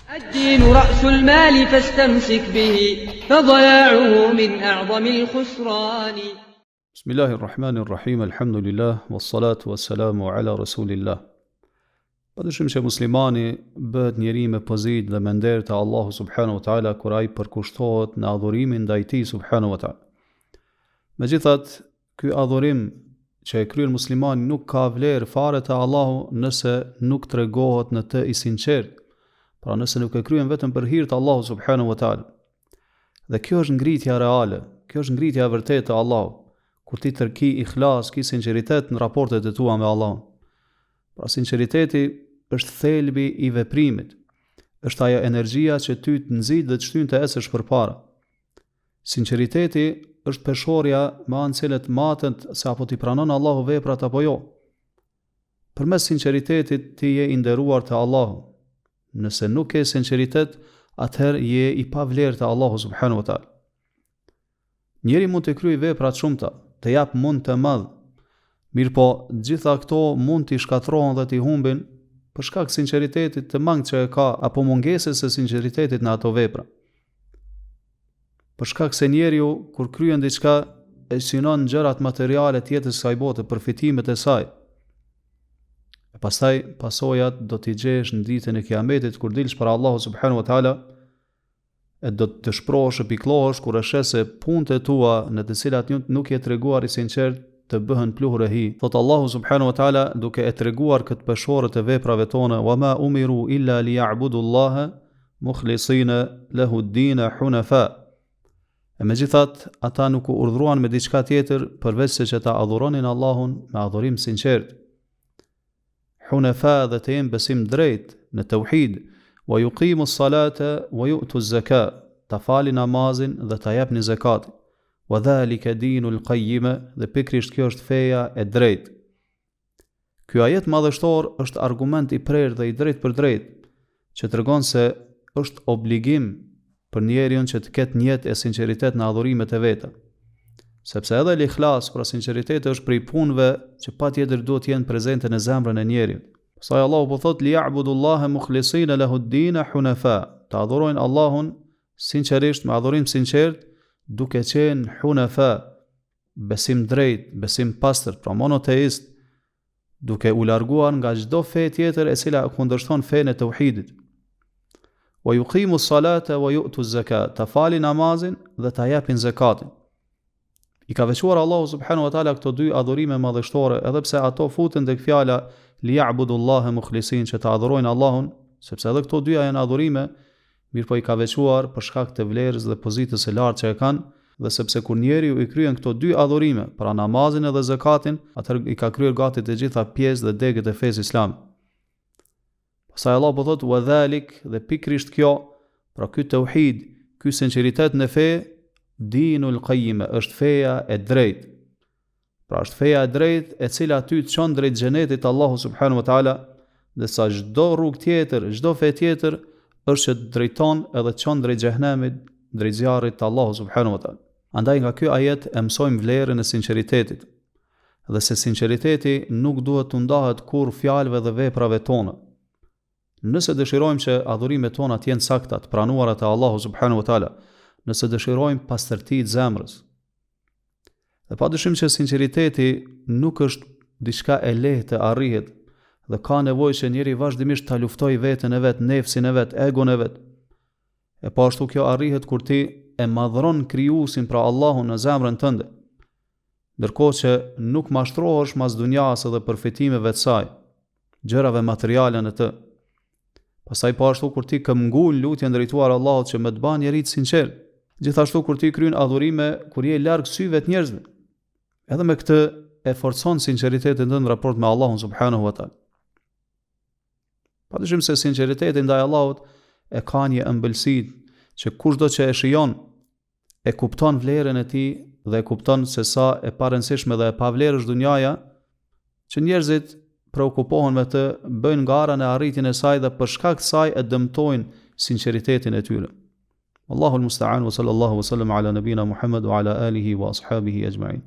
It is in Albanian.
الدين رأس المال فاستمسك به فضياعه من أعظم الخسران بسم الله الرحمن الرحيم الحمد لله والصلاة والسلام على رسول الله Pa dyshim që muslimani bëhet njeri me pozitë dhe me nder te Allahu subhanahu wa taala kur ai përkushtohet në adhurimin ndaj tij subhanahu wa taala. Megjithatë, ky adhurim që e kryen muslimani nuk ka vlerë fare te Allahu nëse nuk tregohet në të i sinqertë, pra nëse nuk e kryen vetëm për hir të Allahut subhanahu wa taala. Dhe kjo është ngritja reale, kjo është ngritja e vërtetë te Allahu, kur ti të ki ikhlas, ki sinqeritet në raportet e tua me Allahun. Pra sinqeriteti është thelbi i veprimit. Është ajo energjia që ty të nxit dhe të shtyn të ecësh përpara. Sinqeriteti është peshorja me anë të cilës matet se apo t'i pranon Allahu veprat apo jo. Përmes sinqeritetit ti je i nderuar te Allahu. Nëse nuk ke sinqeritet, atëherë je i pavlerë te Allahu subhanahu wa taala. Njeri mund të kryejë vepra të shumta, të japë mund të madh, mirëpo gjitha këto mund t'i shkatërrohen dhe t'i humbin për shkak sinqeritetit të mangët që e ka apo mungesës së sinqeritetit në ato vepra. Për shkak se njeriu kur kryen diçka e synon gjërat materiale të jetës së kësaj bote, përfitimet e saj. E pastaj pasojat do t'i gjesh në ditën e Kiametit kur dilsh para Allahu subhanahu wa taala e do të dëshpërohesh e pikëllohesh kur e sheh se punët e tua në të cilat nuk je treguar i sinqertë të bëhen pluhur e hi. Thotë Allahu subhanahu wa taala duke e treguar këtë peshore të veprave tona, "Wa ma umiru illa liya'budu Allaha mukhlisina lahu ad-din hunafa." E megjithatë, ata nuk u urdhëruan me diçka tjetër përveç se që ta adhuronin Allahun me adhurim sinqert. Hunefa dhe të jenë besimdrejtë në teuhid, wa yuqimu salate wa yu'tu zeka, ta falin namazin dhe ta jepnin zekatin. Wa dhalika dinul qayyime dhe pikërisht kjo është feja e drejtë. Ky ajet madhështor është argument i prerë dhe i drejtpërdrejtë që tregon se është obligim për njeriun që të ketë nijet e sinqeritet në adhurimet e veta. Sepse edhe el-ikhlas, pra sinqeriteti është prej punëve që patjetër duhet të jenë prezente në zemrën e njeriut. Pastaj Allahu po thotë li ya'budullaha mukhlisina lahu ad-din hunafa, ta adhurojnë Allahun sinqerisht me adhurim sinqert, duke qenë hunafa, besimdrejt, besimpastër, pra monoteist, duke u larguar nga çdo fe tjetër e cila e kundërshton fenë e teuhidit. Wa yuqimu salata wa yu'tu zakat, ta falin namazin dhe ta japin zekatin. I ka veçuar Allahu subhanahu wa taala këto dy adhurime madhështore, edhe pse ato futen tek fjala li ya'budu Allaha mukhlisin që ta adhurojnë Allahun, sepse edhe këto dyja janë adhurime, mirëpo i ka veçuar për shkak të vlerës dhe pozitës së lartë që e kanë, dhe sepse kur njeriu i kryen këto dy adhurime, pra namazin edhe zekatin, atëherë i ka kryer gati të gjitha pjesët dhe degët e fesë islame. Pastaj Allah po thotë wa dhalik dhe pikërisht kjo, pra ky teuhid, ky sinqeritet në fe, dinul qayyim është feja e drejtë. Pra është feja e drejtë e cila ty të çon drejt xhenetit të Allahut subhanahu wa taala, ndërsa çdo rrugë tjetër, çdo fe tjetër është që të drejton edhe të çon drejt xhehenemit, drejt zjarrit të Allahut subhanahu wa taala. Andaj nga ky ajet e mësojmë vlerën e sinqeritetit dhe se sinqeriteti nuk duhet t'u ndahet kurrë fjalëve dhe veprave tona. Nëse dëshirojmë që adhurimet tona të jenë të sakta, të pranuara te Allahu subhanahu wa taala, nëse dëshirojmë pastërti të zemrës, Dhe pa dyshim që sinqeriteti nuk është diçka e lehtë të arrihet dhe ka nevojë që njeri vazhdimisht ta luftojë veten e vet, nefsin e vet, egon e vet. E po ashtu kjo arrihet kur ti e madhron krijuesin pra Allahun në zemrën tënde. Ndërkohë që nuk mashtrohesh mas dunjasë dhe përfitimeve të saj, gjërave materiale në të. Pastaj po ashtu kur ti këmbngul lutjen drejtuar Allahut që me të ba njeri të sinqert. Gjithashtu kur ti kryen adhurime kur je larg syve të njerëzve. Edhe me këtë e forcon sinqeritetin tënd në raport me Allahun subhanahu wa taala. Pa dyshim se sinqeriteti ndaj Allahut e ka një ëmbëlsi që kushdo që e shijon e kupton vlerën e tij dhe e kupton se sa e parëndësishme dhe e pavlerë është dunjaja, që njerëzit preokupohen me të, bëjnë gara në arritjen e saj dhe për shkak të saj e dëmtojnë sinqeritetin e tyre. Allahu al-musta'an wa sallallahu wa sallam ala nabina Muhammad wa ala alihi wa ashabihi ajma'in.